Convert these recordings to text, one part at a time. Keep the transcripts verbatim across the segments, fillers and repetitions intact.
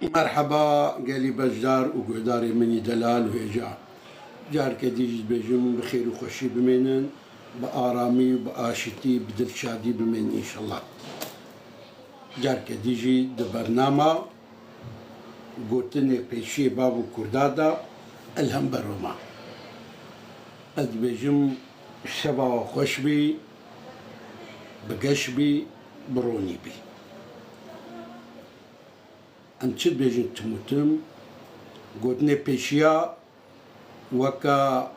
Merheba gelî beşdar û guhdarê min î delal û hêja. Carke dî jî dibêjim bi xêr û xweşî bimênin, bi aramî, bi aşitî, bi dilşadî bimênin înşellah. Carke dî jî di bernama gotinê pêşiyê bav û kurda de li hember we ma. Ez dibêjim şeva we xweş bî, bi geş bî, bi ronî bî. Em çi dibêjin tim û tim? Gotinê pêşiya weka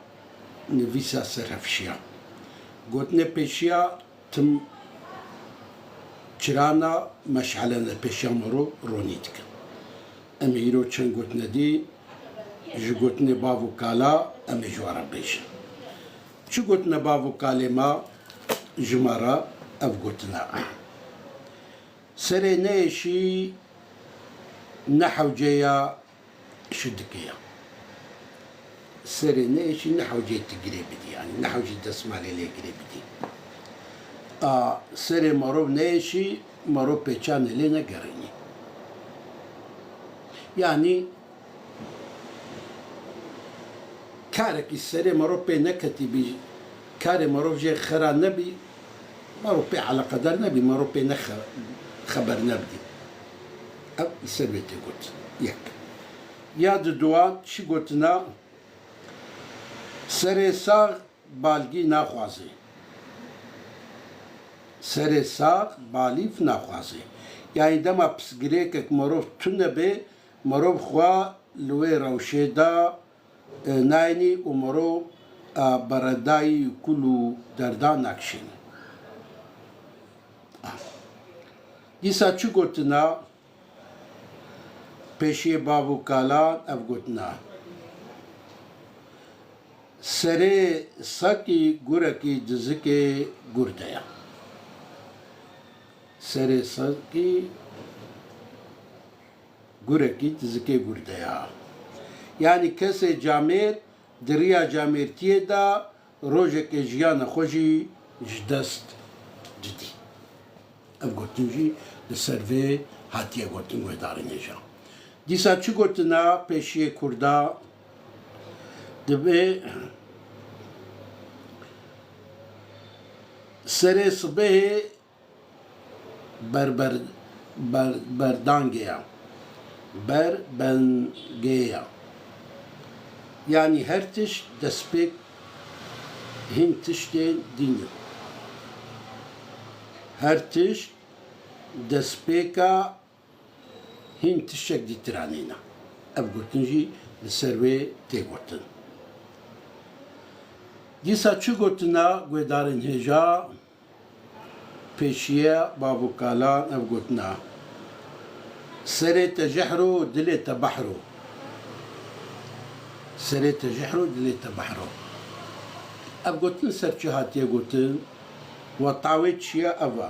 nivîsa serhevşiya. Gotinê pêşiya tim çirana meşelene pêşiya mero ronî dikin. Em ê îro çend gotine dî ji gotinê bav û kala em ê ji we re bêjin. Çi gotine bav û kalê me ji me re ev gotina. Serê neêşî ne hewce ya şidike ya. Serê neêşî ne hewce tu girê bidî, yanî ne hewce destmalê lê girê bidî. A serê marov neêşî, marov pêçanê lê negerînî. Yanî karekî serê mero pê neketîbî, karê mero jê xira nebî, mero pê eleqedar nebî, mero pê nexe-, xeber nebidî. Ev li ser wê tê got. Yek. Ya di duwan çi gotina, serê sax balgî naxwazê. Serê sax balîf naxwazê. Yanî dema pisgirêkek merov tune bê, merov xwe li wê rewşê de, e, nayênî û merov, e, beredayî kul û derdan nakişêne. Dîsa çi gotina? Pêşiyê bav û kalan ev gotina. Serê sekî gurekî dizikê gur de ya. Serê sekî gurekî dizikê gur de ya. Yanî kesê camêr di riya camêrtiyê de rojekê jiyana xwe jî ji dest didî. Ev gotin jî li ser vê hatiye gotin guhdarên hêja. Dîsa çi gotina pêşiyê kurda? Divê serê sibehê ber, ber, ber, berdangê ya. Ber bengê ya. Yanî her tişt destpêk hîn tiştên dîn in. Her tişt destpêka hîn tiştek dîtiranê ne. Ev gotin jî li ser wê tê gotin. Dîsa çi gotina guhdarên hêja? Pêşiye bav û kalan ev gotina. Serê te jehr o, dilê te behr o. Serê te jehr o, dilê te behr o. Ev gotin ser çi hatiye gotin? Weta wê çi ye ev e.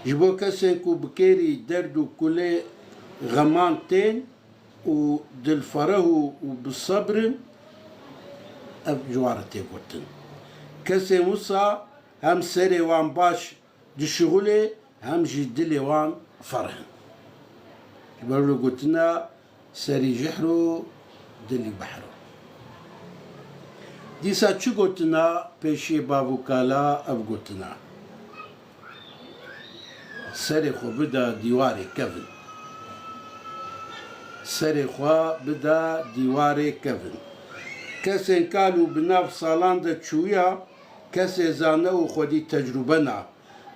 Ji bo kesên ku bi kêrî derd û kulê xeman tên û dilfereh û, û bi sebr in, ev ji wan re tê gotin. Kesên wisa hem serê wan baş dişixulê hem jî dilê wan fereh in. Ji ber wilo gotina serî jehr o, dilî behr o. Dîsa çi gotina pêşiyê bav û kala ev gotina. Serê xwe bide dîwarê kevin. Serê xwe bide dîwarê kevin. Kesên kal û bi nav salan de çûya, kesê zane û xwedî tecrûbe na.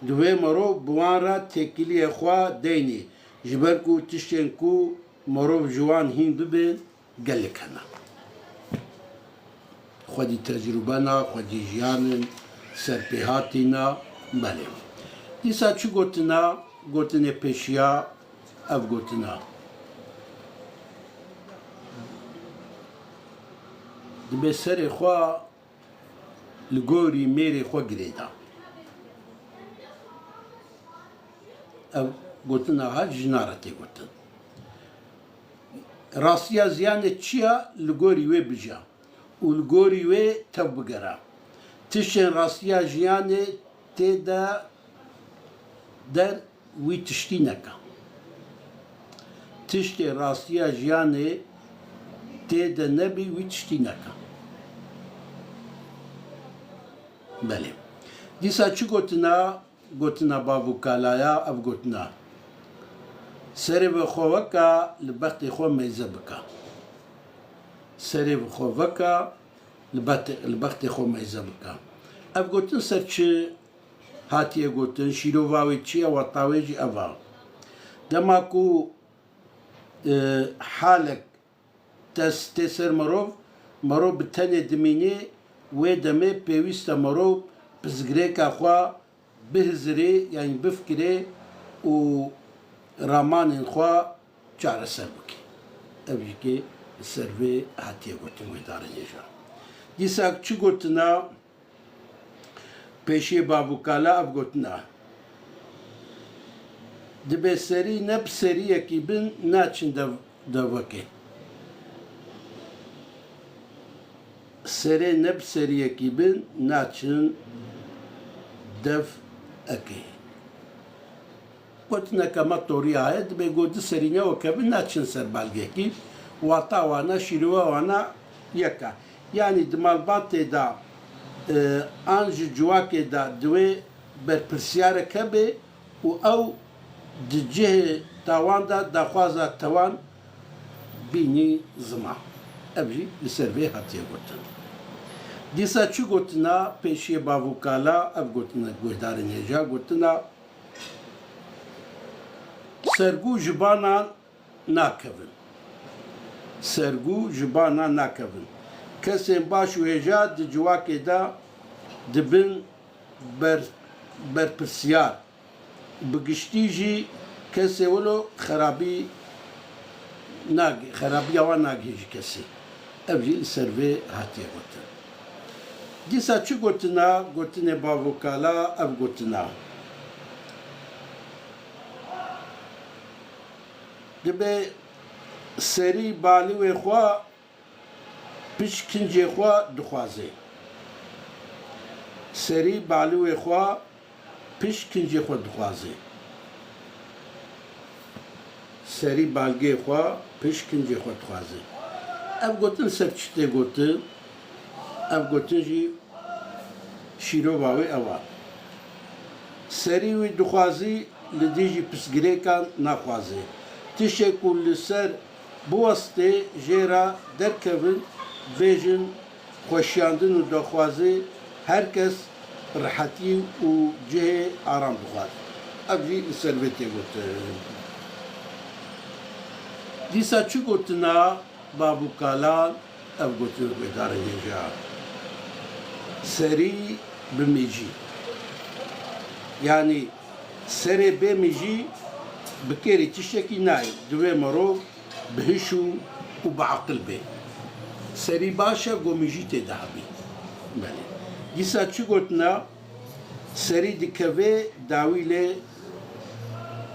Divê merov bi wan re têkiliyê xwe deynî, ji ber ku tiştên ku merov ji wan hîn bibin, gelek hene. Xwedî tecrûbe na, xwedî jiyan in, serpêhatî na, belê. Dîsa çi gotina, gotinê pêşiya, ev gotina. Dibê serê xwe li gorî mêrê xwe girêda. Ev gotina ha jina re tê gotin. Rastiya jiyanê çi ya, li gorî wê bija û li gorî wê tev bigera. Tiştên rastiya jiyanê tê de der wî tiştî neke. tiştê rastiya jiyanê tê de nebî, wî tiştî neke. Belê. Dîsa çi gotina? Gotina bav û kalaya, ev gotina: Serê bi xwe veke, li bextê xwe meyze bike. Serê bi xwe veke, li bextê, li bextê xwe meyze bike. Ev gotin ser çi hatiye gotin? Şîrova wê çi ye? Wata wê jî ev a. Dema ku, e, halek dest tê ser mirov, mirov bi tenê dimînê, wê demê pêwîst e mirov pirsgirêka xwe bihizirê, yanî bifikirê û ramanên xwe çareser bike. Ev jî kê li ser vê hatiye gotin guhdarên hêja. Dîsa çi gotina? Pêşiyê bav û kala ev gotina: Dibe serî ne bi seriyekî bin naçin dev-, devekê. Serê ne bi seriyekî bin naçin devekê. Gotineke me toriya heye, dibê ku du serî newekevin, naçin ser balgekî. Wata wana, şîrova wana yek e. Yanî di malbatê de, e, an ji civakê de divê berpirsiyarek hebe û ew di cihê tawan de daxwaza tawan bînî ziman. Ev jî li ser vê hatiye gotin. Dîsa çi gotina pêşiyê bav û kala? Ev gotina guhdarên hêja gotina: Sergû ji bana nakevin. Sergû ji bana nakevin. Kesên baş û hêja di civakê de dibin ber-, berpirsiyar. Bi giştî jî kesê wilo xerabî nag-, xerabiya wan nagihê ji kesê. Ev jî li ser vê hatiye gotin. Dîsa çi gotina? Gotinê bav û kala ev gotina: Dibe serî balî wê xwe pişt kincê xwe dixwaze. Serî balî wê xwe pişt kincê xwe dixwaze. Serî balgê xwe pişt kincê xwe dixwaze. Ev gotin ser çi tê gotin? Ev gotin jî şîrova wê ew a. Serî wî dixwazî, li dijî pirsgirêkan naxwaze. Tiştê ku li ser biwestê jê re derkevin, bêjin xweşiyandin û daxwazê, her kes rihetî û cihê aram dixwaz. Ev jî li ser vê tê gotin. Dîsa çi gotina bav û kalan? Ev gotin guhdarên hêja: Serî bi mijî. Yanî serê bê mijî bi kêrî tiştekî nayê. Divê mirov bi hiş û, û bi aqil bê. Serî baş e, ku mijî tê de hebî. Belê. Dîsa çi gotina? Serî dikeve, dawî lê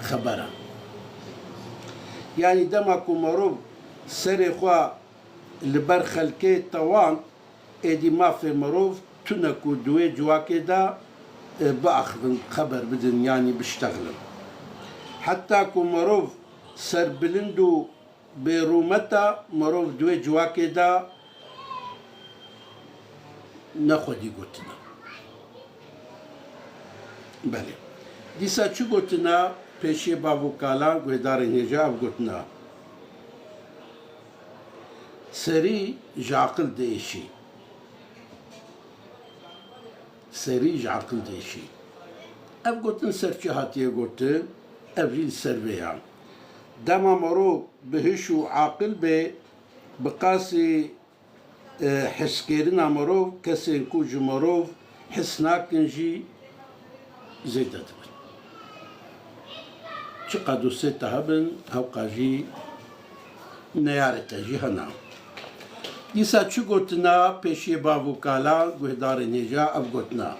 xebera. Yanî dema ku mirov serê xwe li ber xelkê tewand, êdî mafê mirov tune ku di wê civakê de, e, biaxivin, xeber bidin, yanî biştexilin. Heta ku mirov serbilind û bêrûmet e, mirov di wê civakê de ne xwedî gotina. Belê. Dîsa çi gotina pêşiyê bav û kalan guhdarên hêja ev gotina: Serî ji aqil diêşî. Serî ji aqil diêşî. Ev gotin ser çi hatiye gotin? Ev jî li ser vê ya. Dema mirov bi hiş û aqil bê, bi qasî, e, heskirina mirov, kesên ku ji mirov hes nakin jî zêde dibin. Çiqas dostê te hebin, hewqa jî neyarê te jî hene. Dîsa çi gotina pêşiyê bav û kalan guhdarên hêja ev gotina: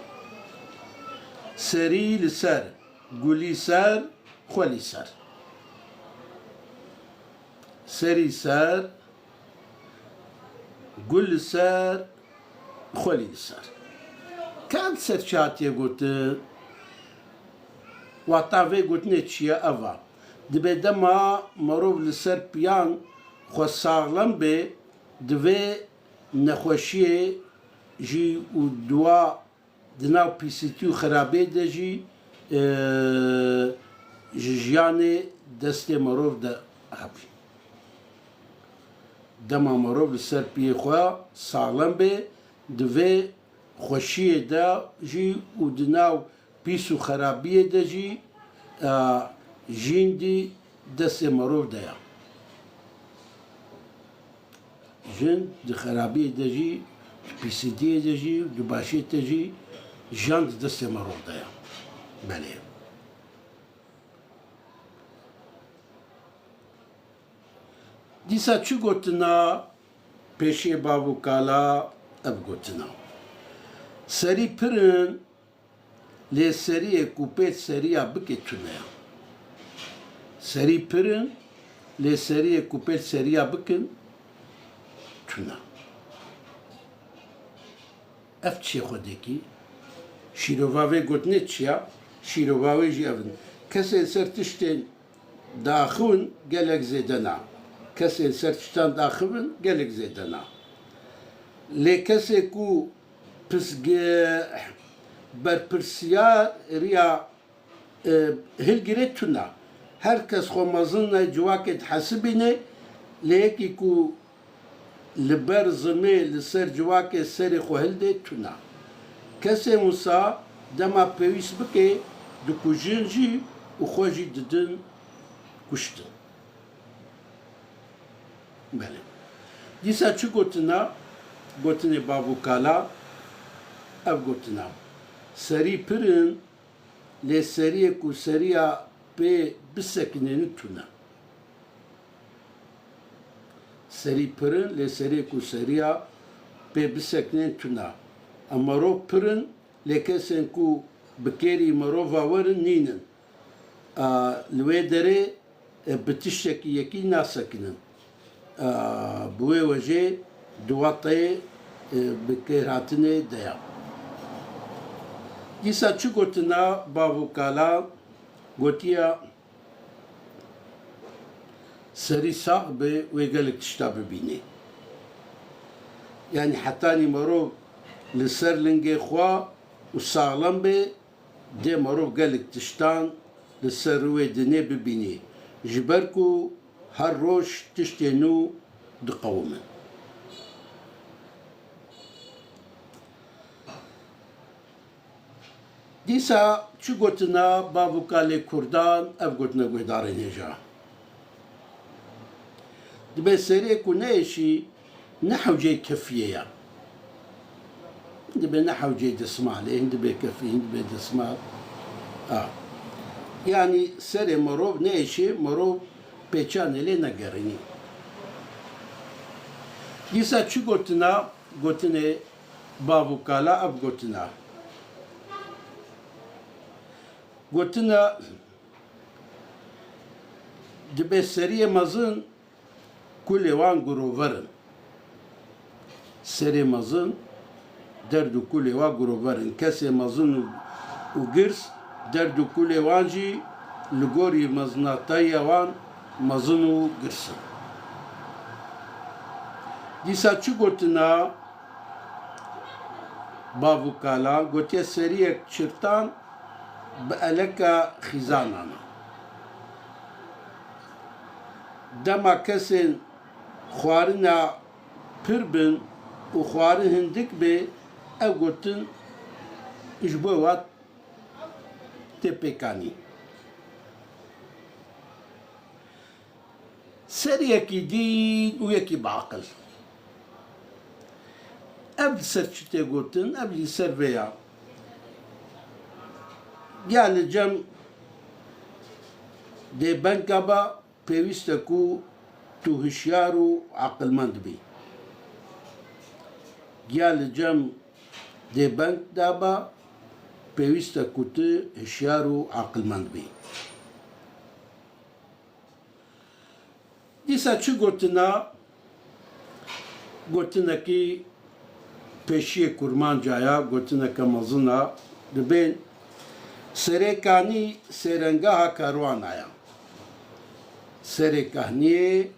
Serî li ser, gulî ser, xwelî ser. Serî ser, gul li ser, xwelî li ser. Ka ev ser çi hatiye gotin? Wata vê gotinê çi ye? Ev a. Dibe dema merov li ser piyan xwe saxlem be, divê nexweşiyê jî û dua di nav pîsîtî û xerabiyê de jî, e, ji jiyanê destê merov de hebî. Dema merov li ser piyê xwe saxlem be, di vê xweşiyê de jî û di nav pîs û xerabiyê de jî, e, jîn dî destê merov de ye. Jin di xerabiyê de jî, di pîsîtiyê de jî, di başiyê de jî jiyan di destê merov de ye. Belê. Dîsa çi gotina pêşiyê bav û kala ev gotina. Serî pir in, lê seriyê ku pê seriya bike tune ye. Serî pir in, lê seriyê ku pê seriya bikin tune. Ev çi xwedekî? Şîrova vê gotinê çi ya? Şîrova wê jî ev in. Kesên ser tiştên diaxivin gelek zêde na. Kesên ser tiştan diaxivin gelek zêde na. Lê kesê ku pisge-, berpirsiyariya, e, hilgirê tune. Her kes xwe mezin ne civakê dihesibîne, lê yekî ku li ber zimê li ser civakê serê xwe hildê tune. Kesên wisa dema pêwîst bike dikujin jî û xwe jî didin kuştin. Belê. Dîsa çi gotina? Gotinê bav û kala ev gotina. Serî pir in, lê seriyê ku seriya pê bisekinênin tune. Serî pir in, lê seriyê ku seriya pê bisekinên tune. Em merov pir in, lê kesên ku bi kêrî merova werin nînin. A, li wê derê, e, bi tiştekî yekî nasekinin. A, bi wê wejê di wateyê, e, bi kêrhatinê de ya. Dîsa çi gotina bav û kala gotiya, serî sax be, wê gelek tişta bibînê. Yanî hetanî merov li ser lingê xwe û saxlem be, dê merov gelek tiştan li ser rûyê dinê bibînî, ji ber ku her roj tiştê nû diqewimin. Dîsa çi gotina bav û kalê Kurdan ev gotina guhdarên hêja. Dibe serê ku neêşî ne hewceyê kefiyê ya. Dibe ne hewceyê desmalê, hin dibe kefî, hin dibe desmal. A. Yanî serê merov neêşî, merov pêçanê lê negerînî. Dîsa çi gotina, gotinê bav û kala ev gotina. Gotina dibe seriyê mezin kulê wan girover in. Serê mezin derd û kulê wan girover in. Kesê mezin û, û girs derd û kulê wan jî li gorî mezinatiya wan mezin û girs in. Dîsa çi gotina bav û kala? Gotiye seriyek çirtan bi eleka xîzanan e. Dema kesên xwarina pir bin û xwarin hindik bê, ev gotin ji bo wat tê pêkanî. Ser yekî dîn û yekî bi aqil. Ev li ser çi tê gotin? Ev jî ser vê ya. Ya li cem dê benka ba, pêwîst e ku tu hişyar û aqilmend bî. Ya li cem dê beng da ba, pêwîst e ku tu hişyar û aqilmend bî. Dîsa çi gotina? Gotinekî pêşiyê kurmanca ya, gotineke mezin a. Dibên serê kanî sêrengeha kerwana ya. Serê Kahniyê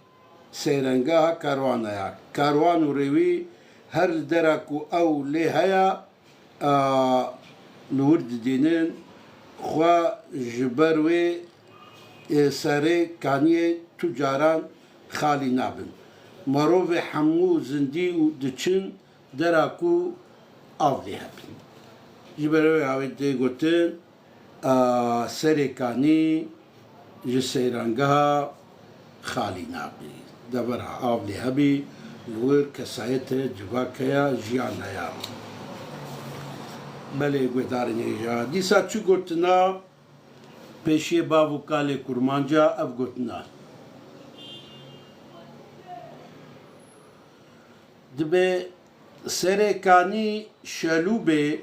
seyrengeha Karwana ya. Karwan û rêwî her li dera ku ew lê heye, a, li wir didînin, xwe ji ber wê, e, serê kaniyê tu caran xalî nabin. Merovê hemû zindî û diçin dera ku av lê hebin. Ji ber wê avê tê gotin, a, serê kanî ji seyrangeha xalî nabî. Devera av lê hebî, li wir kesayete civak heye, jiyan heye. Belê guhdarên hêja. Dîsa çi gotina pêşiyê bav û kalê kurmanca ev gotina. Dibe serê kanî şelû bê,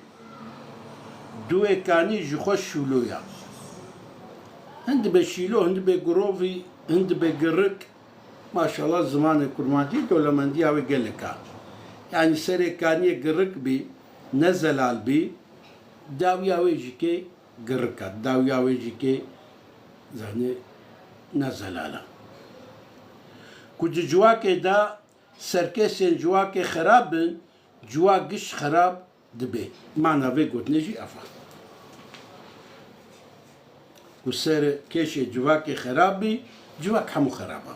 duwê kanî ji xwe şûlo ya. Hin dibe şîlo, hin dibe girovî, hin dibe girik. Maşallah zimanê kurmancî dolemendiya wê gelek a. Yanî serê kaniyê girik bî, ne zelal bî, dawiya wê jî kê girik a, dawiya wê jî kê zanê ne zelal a. Ku di civakê de serkesên civakê xerab bin, civak giş xerab dibe. Mana vê gotinê jî ev e. Ku serkêşê civakê xerab bî, civak hemû xerab e.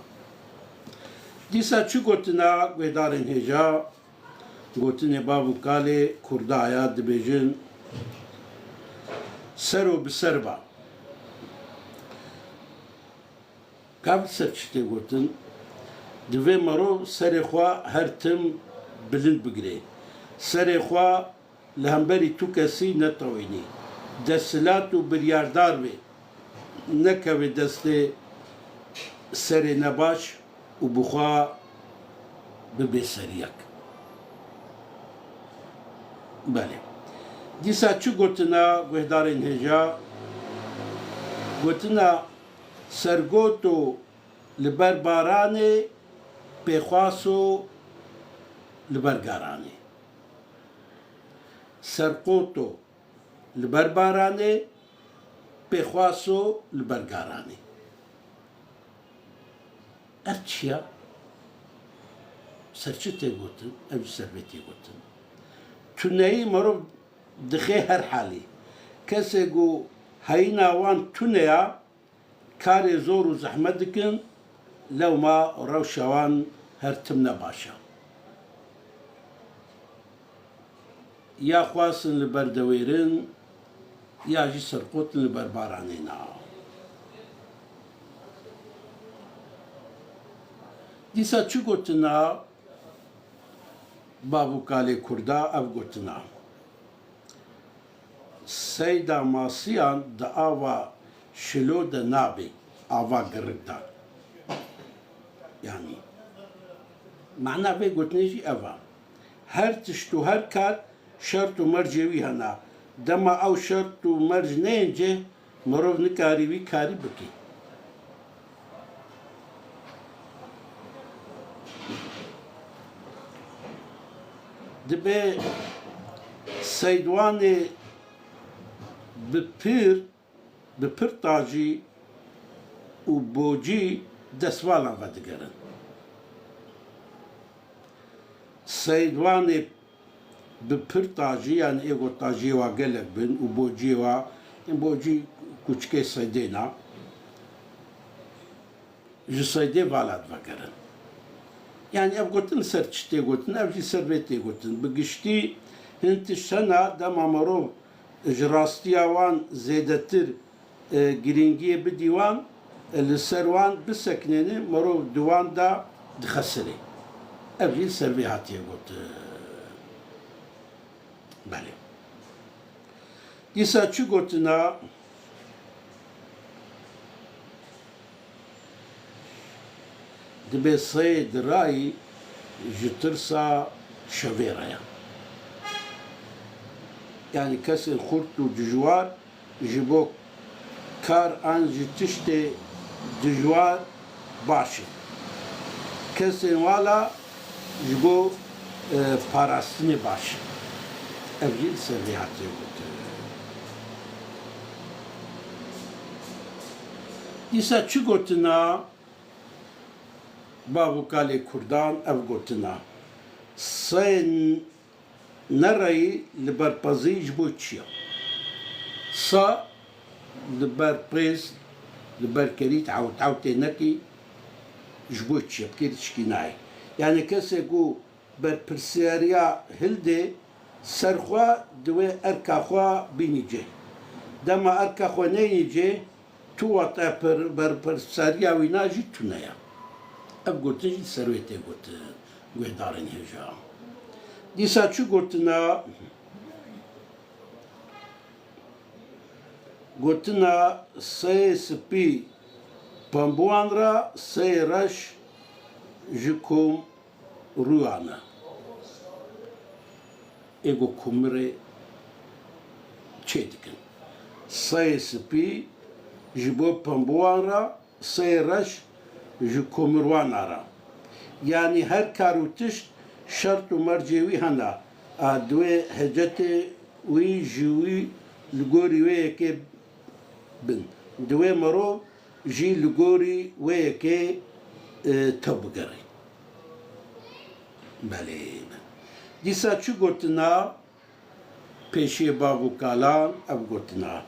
Dîsa çi gotina guhdarên hêja, gotinê bav û kalê Kurda ya dibêjin, ser û bi ser ba. Ka bi ser çi tê gotin? Divê merov serê xwe her tim bilind bigire. Serê xwe li hemberî tu kesî netewînî. Desthilat û biryardar be. Nekeve destê serê nebaş û bi xwe bibe seriyek. Belê. Dîsa çi gotina guhdarên hêja? Gotina sergoto li ber baranê, pêxwaso li ber garanê. Serqoto li ber baranê, pêxwaso li ber garanê. Ev çi ya? Ser çi tê gotin? Ev ji ser vê tê gotin. Tuneyî merov dixe her halî. Kesê ku heyîna wan tune ya, karê zor û zehmet dikin, lewma rewşa wan her tim ne baş e. Ya xwestin li ber dewêrin, ya jî serqotin li ber baranê na. Dîsa çi gotina bav û kalê Kurda ev gotina? Seyda masiyan di ava şilo de nabe, ava girik de. Yanî, mana vê gotinê jî ev e. Her tişt û her kar şert û mercê wî hene. Dema ew şert û merc neyên cih, mirov nikarî wî karî bike. Dibe seydwanê bi pir, bi pir tajî û bocî destvalan vedigerin. Seydwanê bi pir tajî, yanî ê ku tajiyê wa gelek bin û bociyê wa, ên bocî kuçikê seydê na, ji seydê vala divegerin. Yanî ev gotin li ser çi tê gotin, ev jî ser vê tê gotin. Bi giştî hin tişt hene dema merov ji rastiya wan zêdetir, e, girîngiyê bidî wan, e, li ser wan bisekinêne, merov di wan de dixesirê. Ev jî li ser vê hatiye gotin. Belê. Dîsa çi gotina? Dibe seyê dirayî ji tirsa şevê re ye. Yanî kesên xurt û dijwar ji bo kar an ji tiştê dijwar baş in. Kesên wala ji bo, e, parastinê baş in. Ev jî li ser vê hatiye gotin. Dîsa çi gotina? Bav û kalê kurdan ev gotina: Seyên nereyî li ber pezî ji bo çi ye? Sa li ber pêz, li ber kerî, tew tew tê nekî, ji bo çi ye? Bi kê dişkî nayê? Yanî kesê ku berpirsiyariya hildê ser xwe, divê erka xwe bînî cê. Dema erka xwe neyînî cê, tu wate pir-, berpirsariya wîna jî tune ye. Ev gotin jî li ser wê tê gotin, guhdarên hêja. Dîsa çi gotina? Gotina seyê spî pembuwan re, seyê reş ji kom rûyan e. Ê ku kumirê çê dikin. Seyê spî ji bo pembuwan re, seyê reş ji kumirwana re. Yanî her kar û tişt şert û mercê wî hene. A, divê hecetê wî ji wî li gorî wê yekê bin. Divê mirov jî li gorî wê yekê, e, tew bigerî. Belê. Dîsa çi gotina pêşiyê bav û kalan ev gotina: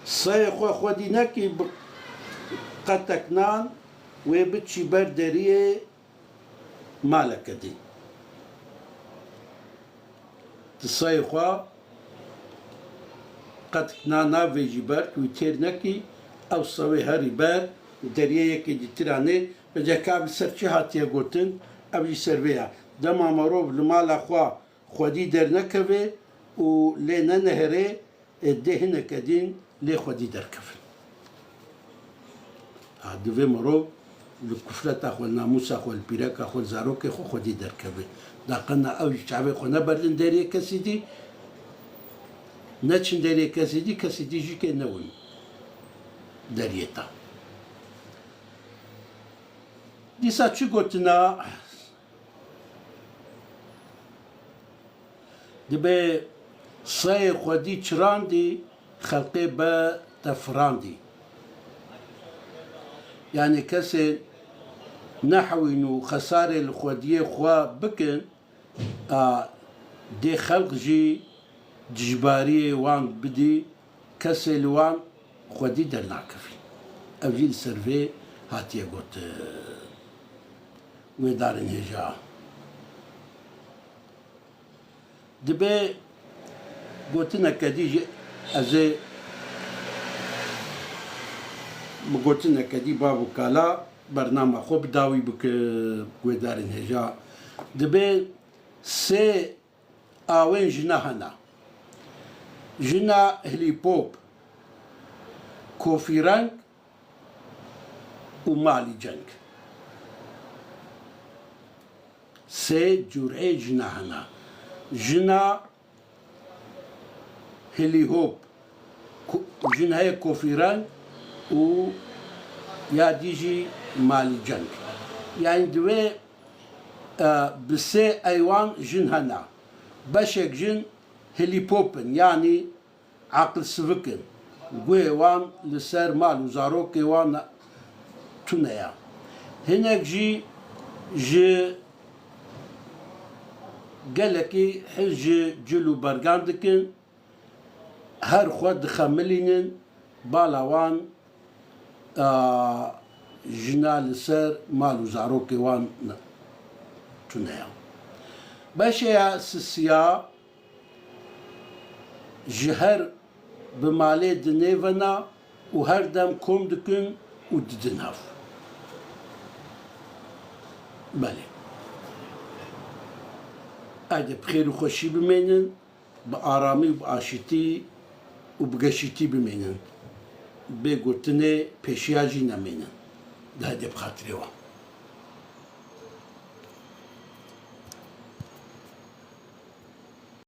Seyê xwe xwedî nekî bi qetek nan wê biçî ber deriyê maleke din. Tu seyê xwe qet na navêjî ber, tu wî têr nekî, ew sewê herî ber deriyê yekê dîtiranê, veceka ev li ser çi hatiye gotin, ev jî ser vê ye. Dema merov li mala xwe xwedî dernekeve û lê nenehêre, ê dê hineke din lê xwedî derkevin. Ha, divê mirov li kufleta xwe, li namûsa xwe, li pîreka xwe, li zarokê xwe xwedî derkeve. Da qena ew ji çavê xwe neberdin deriyê kesî dî, neçin deriyê kesî dî, kesî dî jî kê newin deriyê ta. Dîsa çi gotina? Dibê seyê xwedî çirandî, xelqê be tefirandî. Yanî kesê nehewîn û xesarê li xwediyê xwe bikin, a, dê xelq jî dijbariyê wan bidî, kesê li wan xwedî dernakevî. Ev jî li ser vê hatiye gotin. Guhdarên hêja. Dibê gotineke dî jî ez ê bi gotineke dî bav û kala bernama xwe bi dawî bikim, guhdarên hêja. Dibê sê awên jina hene. Jina hilîpop, kofîreng û malî ceng. Sê cûreyê jina hene. Jina hilîhop, ko-, jin heye kofîreng û ya dî jî malî ceng. Yanî divê, e, bi sê eywan jin hene. Beşek jin hilîpop in, yanî aqilsivik in. Guhê wan li ser mal û zarokê wan tune ye. Hinek jî ji gelekî hez ji cil û bergan dikin, her xwe dixemilînin, bala wan, a, jina li ser mal û zarokê wan tune ye. Beşeya sisiya ji her bi malê dinêvena û her dem kom dikin û didin hev. Belê. Haydi bi xêr û xweşî bimênin, bi aramî û bi aşîtî û bi geşîtî bimênin. Bê gotinê pêşiya jî nemênin. Di hedê bi xatirê wan.